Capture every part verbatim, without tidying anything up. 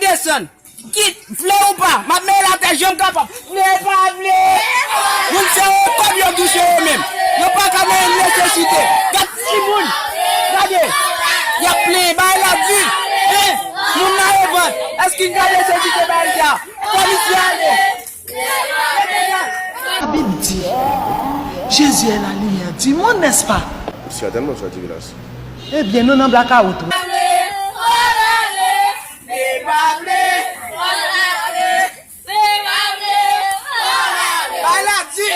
Desann. Kit, vle ou pa, m ap mete l atè jan m kapab. Vle pa vle. Moun se yo kòb yo touche yo menm. Yo pa ka nan nesesite. Gad timoun. Gade. Y ap plenyen, bagay la di. Hein? Moun nan revant. Èske n ka nesesite bagay sa? Fò misye ale. Labib di, Jésus est la lumière du monde, n'est-ce pas? Ciertainement, tu as dit grâce. Ebyen, nou nan blakawout wi. Bay la di.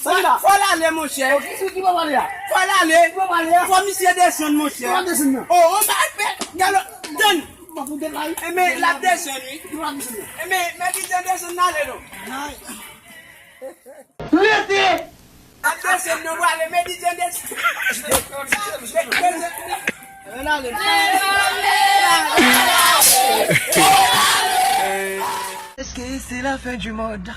Fò l ale, monchè. Fò l ale. Fò misye desann, monchè. O, o, ba, ba, galo, tann. Enben, l ap desann, wi. Enben, men ki jan desann n ale, non. Rete! L ap desann, non, prale, men ki jan desann. Est-ce que c'est la fin du monde?